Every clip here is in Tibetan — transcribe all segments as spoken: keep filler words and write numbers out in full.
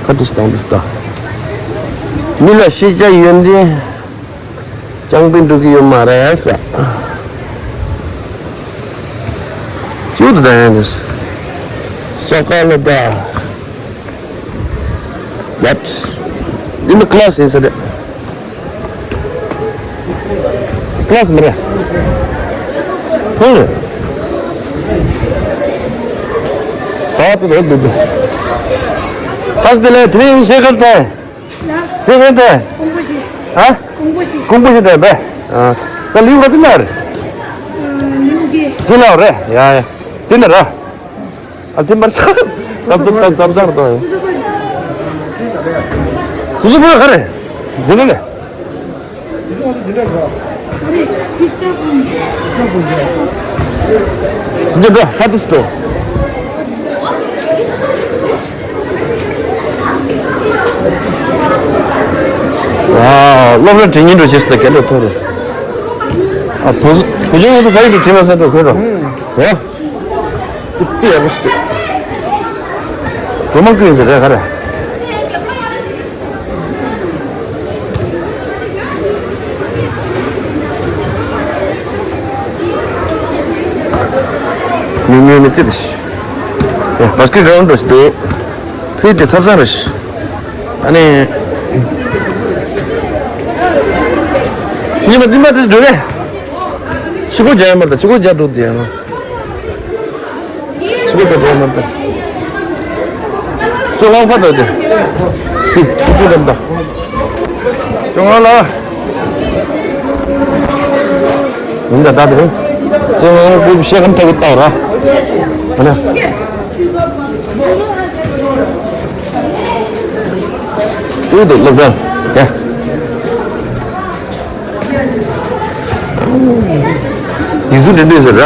ཨ་ཏི་སྟོང་དུ་སྟོང་། མི་ལ་ཤེས་བྱ་ཡོན་ཏན་རྐྱང་པས་འགྲུབ་ཀྱི་ཡོད་མ་རེད་ཟེར། ཅིའུ་དུ་ད་ཡང་དུ་ས་ཀ་ལ་ད། ཡབ། འདི་ནི་ཀླ་སི་ཡིན་ས་རེད། ཀླ་སི་མ་རེད། ཧུང་རེད། ད་དེ་རེད་འདུག་འདུག་ཧ་སི་དེ་ལས་དེ་རིང་ཤེས་གར་ཏེ། ལ། ཤེས་གར་ཏེ། ཀོང་པོ་ཤེས། ཧ། ཀོང་པོ་ཤེས། ཀོང་པོ་ཤེས་ཏེ་བས། ཨ། ད་ལིའུ་ག་ཚི་ལ་རེད། ལིའུ་གེ། ཅི་ལ་རེད། ཡ་ཡ། དེ་ནི་ར། ཨ་དེ་མར་ས། ཏབ་ཏབ་ཏབ་ཏབ་སར་དོ། དུ་སུ་བོ་ག་རེ། ཟི་ལི་ལེ། འདི་འགྲོ་ཧ་དུ་སྟོ། ཝའོ། སློབ་གྲྭ་དྲན་ཉིན་འགྲོ་ཆེ་སྟེ་སྐད་འགྲོ་ཐོ་རེ། ཨ་བུ་བུ་ཆུང་ང་ཚོ་ག་ཡི་འགྲོ་དྲན་མ་ས་འགྲོ་ཁོས་རོ། ཡ། ཏི་ཏི་ཡག་པོ་ཞིག་འདུག་སྒྲོལ་མ་ཀུན་ཟེར་རེད་ག་རེ། མི་མི་མི་ཏི་ཏི་ཞིག་ཡ་བ་སི་ཀེ་ཊི་གྲའུན་ཌི་འདྲ་ཞིག་འདུག་ཕུལ་ཏེ་ཐབ་ཚང་རེ་ཞིག་ཨ་ནི། ཉི་མ་འདི་མ་ཏི་འགྲོ་རེ། ཕྱི་སྒོ་རྒྱག་ཡ་མ་རེད་ད་ཕྱི་སྒོ་རྒྱག་འགྲོ་དེ་ཡ་མ། ཆུ་བོ་དང་འབྲེལ་མ་ད། ཅོ་ལང་ཕ་ད་དེ། ཧི་ཧི་ཧི་ད། ཅོ་ང་ལ། ཡིན་ད་ད་དེ། ཅོ་ང་ལ་ཀུ་ཤེ་གམ་ཐོག་གི་ཏང་ར། ཧ་ན། ཏུ་དུ་ལོག་ད། ཡ། ཡིག་གཟུགས་འདི་འདྲ་ཟེར་ར།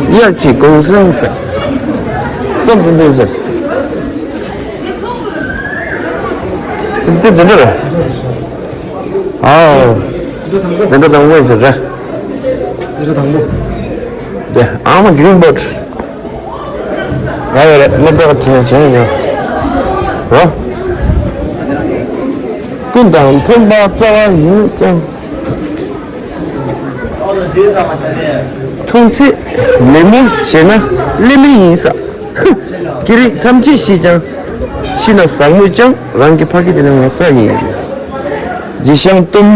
དབྱར་གྱི་གུང་སེང་ཟེར། རྩོམ་འདི་འདྲ་ཟེར། འདི་འདི་འདྲ་ར། ཨའོ། འདི་འདྲ་དང་པོ་ཟེར་ར། འདི་འདྲ་དང་པོ། དེ་ཨ་མ་གི་རིང་བོད། ང་ཡོད་རེད་སློབ་གྲྭ་ག་དྲན་དྲན་ཡོད། རོ། ཀུན་དང་མཐུན་པ་རྩ་བ་ཡིན་ཀྱང་། མཐོང་ཚེ་ལད་མོ་བྱས་ན་ལད་མེད་ཡིན་ས། སྐད་རིགས་ཐམས་ཅད་ཤེས་ཀྱང་། ཤི་ན་ཟག་མོད་ཀྱང་རང་གི་ཕ་སྐད་དེ་ནི་ངོ་ཚ་ཡིན། རྗེས་ཤང་གཏུམ།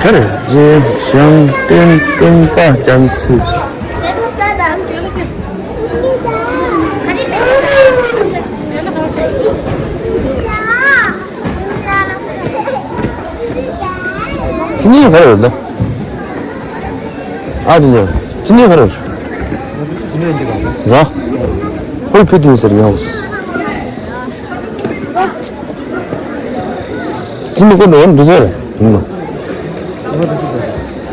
ག་རེ། རྗེས་ཤང་གཏུམ་གཏུམ་པ་ཅན་ཚུལ། ཁྱེད་གཉིས་ག་རེ་རེད་ད། ཨ་དེ་ནས་ཁྱེད་གཉིས་ག་རེ་རེད། ར། ཧོལ་ཕི་ཏིན་ཟེར་ཡོང་། ཅི་མི་དགོས་འགྲོ་འདུག་ཟེར་ཡིན་ནོ།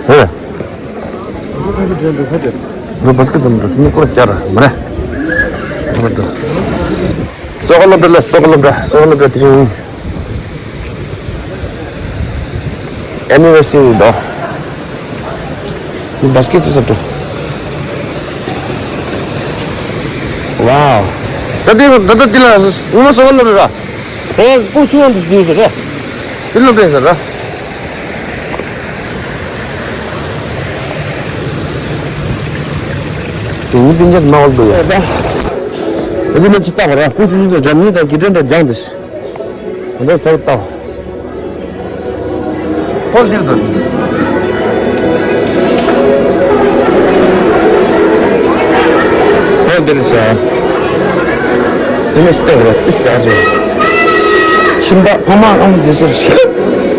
ཧེ། རུ་བ་སི་ཀེ་ཊི་འགྲོ་ཅི་མི་དགོས་བསྐྱར་མ་རེད། སོག་སློབ་གྲྭ་ལ་སོག་སློབ་གྲྭ་སོག་སློབ་གྲྭ་དེ་རིང་། Anniversary དོ། འདི་བ་སི་ཀེ་ཊི་ཚོ་འགྲོ། ཝའོ། ད་འདི་ད་ལྟ་འདི་ལ་ངོ་མ་སོ་བ་སློབ་རེད་ར། ཨེ་ཀུ་ཆུང་བ་འདི་འདི་ཟེར་ར། འདི་སློབ་རེད་ཟེར་ར། དེ་ཡིན་པིན་ཅད་མ་བར་དུ་ཡ། འདི་ནི་ཅི་ལྟ་བ་ར་ཀུ་ཆུང་ཆུང་དང་འཇམ་ཉི་དང་གི་ཏྲན་དང་ལྗང་འདི། འདི་ཚོ་ལྟ། ཧོལ་འདིར་འདུག་ཧོལ་འདིར་ཤ། དེ་ནས་སྟེགས་རེད་ཏིས་ཀྱག་ཅིག་ཁྱིམ་བདག་ཕ་མ་ཨ་མ་དེ་ཚོར་ཤ།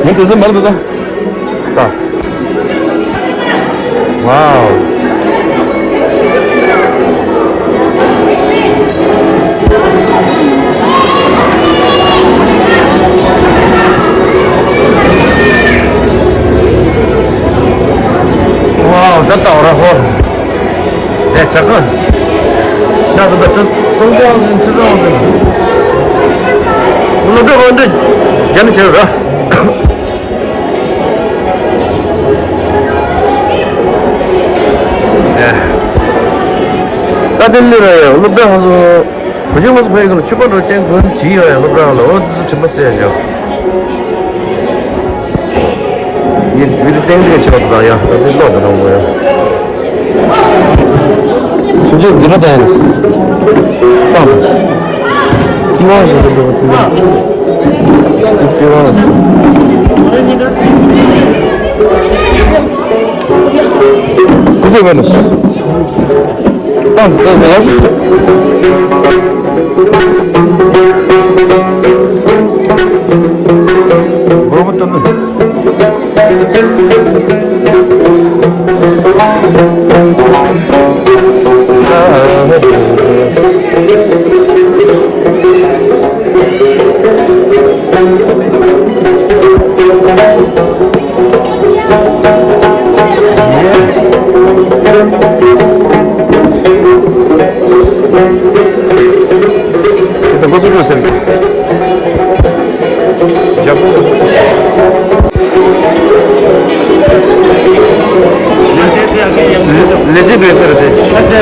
མི་དེ་ཚོ་མར་འདུག་ད། ད། ཝའོ། ཝའོ། ད་ལྟ་འོ་ར་ཧོ། ཨེ་ཆ་ཀ་ད་ད་ད་སོང་ཙང་ཁྲི་རོང་ཟེར། ལོ་འདྲ་ཧོ་འདྲ་རྒྱ་ནི་བྱེད་ར། ད་དེ་ལས་ར་ཡང་སློབ་གྲྭ་ཧ་སོ། བུ་ཆུང་མ་སུ་ཕ་ཡུལ་ལ་ཆུ་པ་འགྲོ་སྟེང་དགོན་བྱིས་ཡོད་ཡ་སློབ་གྲྭ་ལ་འོ་ཙི་ཙི་དྲན་པ་གསལ་ཡ་ཞོག་ཡིན་བུ་དེ་སྟེང་དེ་ཆེ་བ་དང་ཡ་ད་དེ་ལོག་དེ་རང་དགོས་ཡ། ཆུ་ཚོད་འདི་འདྲ་དང་ཡིན། ཏང་། ཅི་བ་ཞིག་རེད་འདུག་ཅི་བ། ཅི་བ། ཀུ་ཀུ་བ་ནུ། ཏང་ཏང་ཡག་ཤོས། རོ་བོ་ཏུ་ནུ། དེ་ལྟ་འགོ་ཚུགས་འགྲོ་ཟེར་གི། རྒྱ་པོ། ལས་བྱེད་འགྲོ་ཟེར་ཏེ། ཨོ་ཀེ།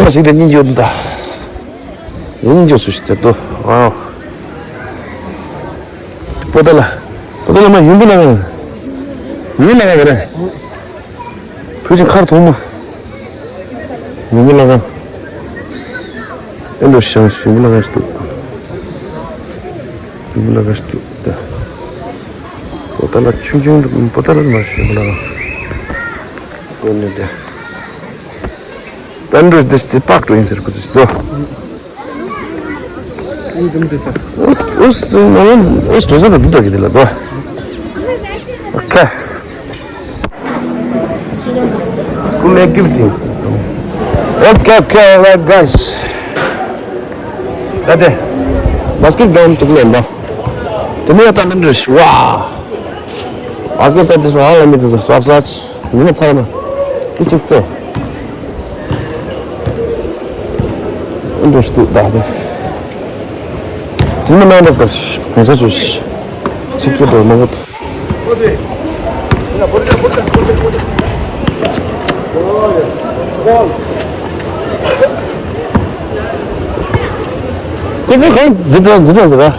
མི་ཞིག་དེ་གཉིས་ཡོད་ད། ཡིན་རྒྱུ་སུ་ཞིག་དེ་དོ། ཨ། པོ་ཏ་ལ། པོ་ཏ་ལ་མ་ཡིན་པོ་ལ་ཡིན་ལ་ཡ་ག་རེ། བུ་ཆུང་ཁར་ཐོང་མ། ཡིན་པོ་ལ་ག་ཨེ་འདྲ་ཤང་ཡིན་པོ་ལ་ག་ཞིག་ཏུ། ཡིན་པོ་ལ་ག་ཞིག་ཏུ། པོ་ཏ་ལ་ཆུང་ཆུང་པོ་ཏ་ལ་མ་ཞིག་ཡིན་པོ་ལ་ག་ཨོ་ནི་དེ། ད་འགྲོ་དེ་སྟེ་པག་ཏུ་ཡིན་ཟེར་གོ་ཚོད་དོ། ཨུ་ཙམ་ཙེ་ས། ཨུ་ཙམ་ཨུ་ཙམ་ཨུ་ཙམ་ཙེ་ས་འདུག་གི་དེ་ལ་དོ། ཨོ་ཁེ། School activities. Okay, okay, all right, guys. ད་དེ། basket game གཅིག་ལེན་དོ། དེ་ནས་ད་འདི་འདྲ་ཞིག་ཝ། basket ད་དེ་སོང་ཨ་ལ་མི་དེ་སོང་སབ་སབ། ཉི་མ་ཚང་མ། དེ་གཅིག་བཙལ། འདི་སྟུག་ད་དེ། དེ་མི་ནང་འདྲ་ལྟར་གོང་ས་ཆོས་ཆིག་ཀྱི་འགྲོ་མང་པོ། ཁོ་ཚོ་གང་འཛིན་གྲྭ་འཛིན་གྲྭ་ཟེར་ར།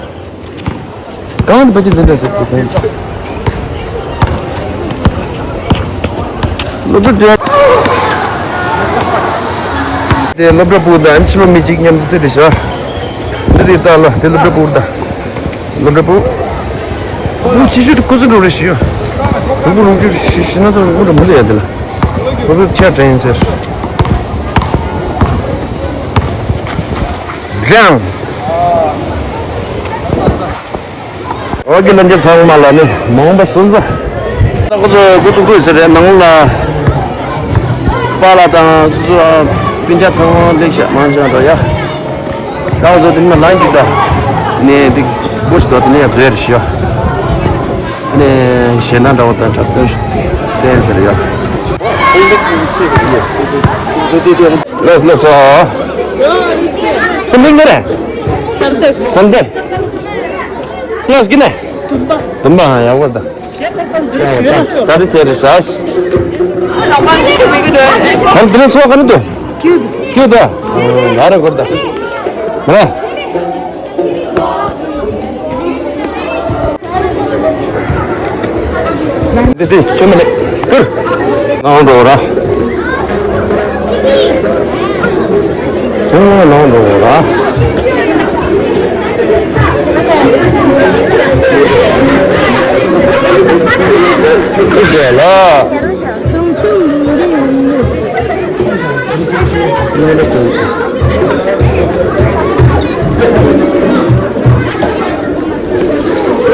གང་དུ་ཕ་གི་འཛིན་གྲྭ་ཟེར་གི་དོན། སློབ་གྲྭ་དེ་སློབ་གྲྭ་སྤུ་གུ་དང་ཕྱི་ལོགས་མི་གཅིག་མཉམ་དུ་ཚེ་འདི་བྱ། འདི་རེད་ད་ལ་དེ་སློབ་གྲྭ་སྤུ་གུ་དང་། སློབ་གྲྭ་སྤུ་གུ། ཆེ་ཤོས་དེ་ཁོ་ཚོ་འགྲོ་རེ་ཞུ། རུང་པོ་རུང་ཆུ་ཤི་ཤི་ན་ཚོ་རུང་པོ་འགྲོ་མི་ལ་ཡ་དེ་ལ། ཁོ་ཚོ་ཆ་དྲན་ཟེར། ལྗང་། འོ་གི་ལན་རྒྱབ་ཚང་མ་ལ་ནི་མ་འོངས་པ་སོན་རྩ། ད་ཁོ་ཚོ་འགོ་ཚུགས་དགོས་ཟེར་རེད་ནང་ལ། པཱ་ལགས་དང་སོ་སོ་སྤུན་ཀྱག་ཚང་མ་ལེགས་བཤད་མང་ཆེ་འགྲོ་ཡ། ད་ཁོ་ཚོ་དེ་ནི་ལན་གཅིག་ད། ནས་འདི་སྒོ་ཞིག་དོ་དེ་ནས་ཡ་བཟོས་རེ་ཞུ་ཡ། ནས་ཞེད་སྣང་འདྲ་བོ་དང་འཁྲབ་སྟོན་ཞིག་བསྟན་ཟེར་ཡ། ལགས་ལགས་སོ། ཁོ་མིང་ག་རེ། བསམ་གཏན། བསམ་གཏན། ལགས་ཀྱི་ནས། དུམ་པ། དུམ་པ་ཧ་ཡག་པོ་ད། ད་རེ་ཚེ་རེ་ཤ་སི། ད་རེ་དེ་རིང་ཚོགས་ག་རེ་འདུག་ཁྱོད་དུ། ཁྱོད་དུ། ད་རེ་གོ་ད། མ། འདི་འདི་ཆོས་མ་ལེགས་ཀུར། ནང་འགྲོ་ར། ཆུང་ངུ་ནང་འགྲོ་ར། ཀུར་རྒྱལ་ལ།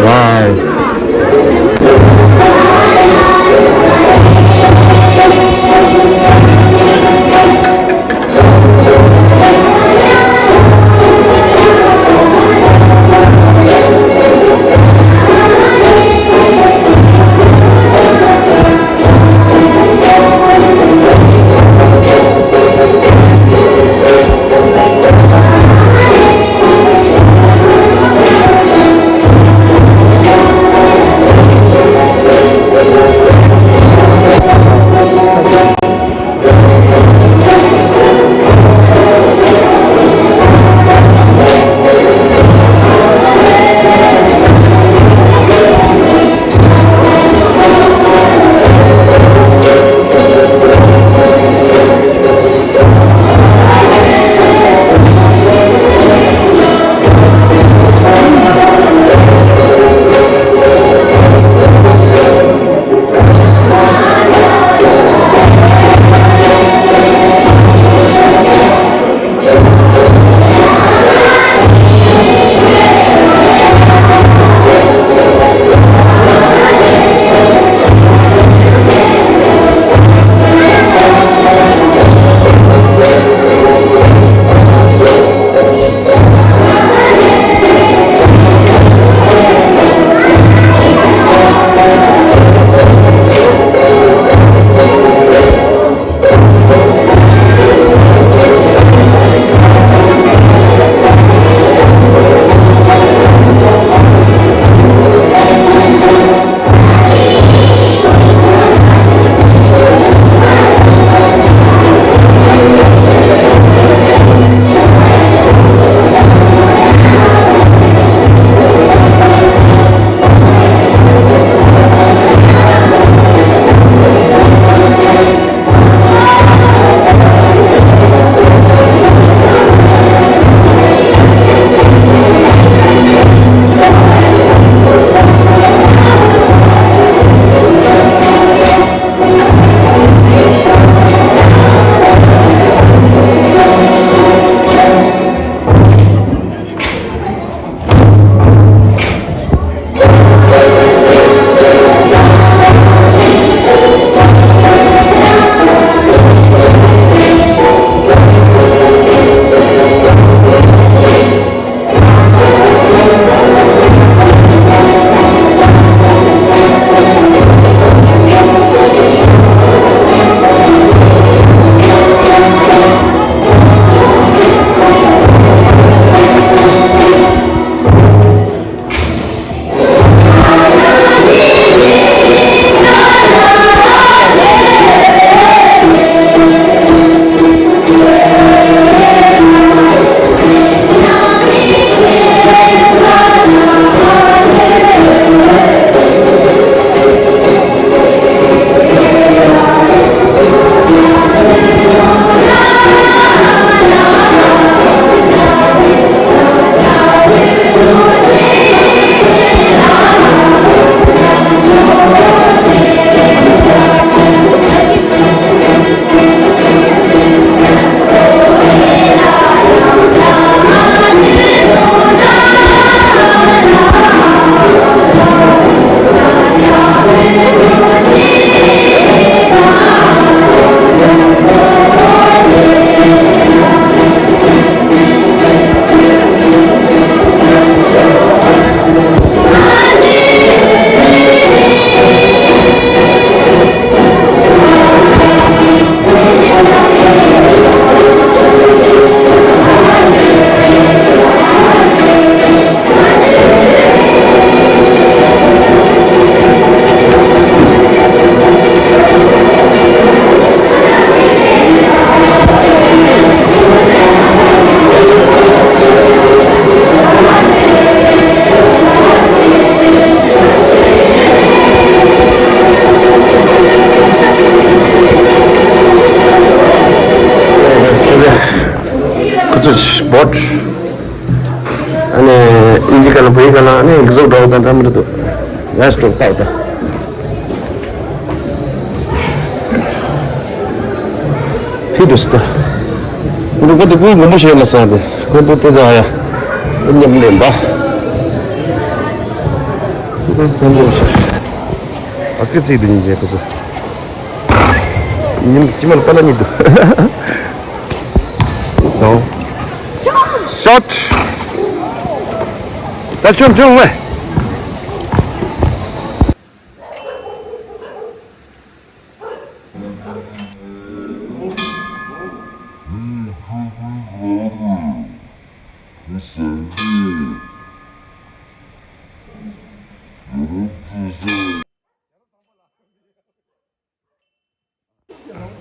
Wow. བོཊ། ཨ་ནི་ཨིན་ཇི་སྐད་ལ་བོད་ཡིག་སྐད་ལ་ཨ་ནི་གཟུགས་འདྲ་བོ་དང་འདྲ་མི་འདྲ་འདུག་ཡ་སྤྲོ་བཏགས་ད། ཧི་འདུག་སྟ། ཁོ་ཚོ་ཀོ་ཏི་ཀུའི་མང་པོ་ཞིག་ཡོད་མ་སོང་སྟེ། ཁོ་ཚོ་དེ་དང་ཡ། ཨུ་མཉམ་ལེན་པ། ཁོ་ཚོ་མང་པོ་ཞིག་ཨ་སྐད་ཚིག་འདི་ཉིན་རྗེས་ཁོ་ཚོ། ཉིན་ཅི་མ་ལ་པ་ལ་ཉིད་དུ། དང་། ཤོཊ། ད་ཆོམ་ཆོམ་ཝེ། དཔའ་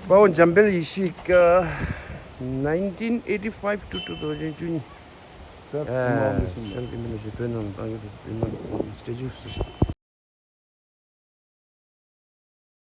བོ་འཇམ་དཔལ་ཡེ་ཤེས་ཀྱིས་nineteen eighty-five to two thousand twenty self demolition བོད་ནང་བཏང་ཡོད། བོད་ནང་སི་ཊེ་ཅུ་སི་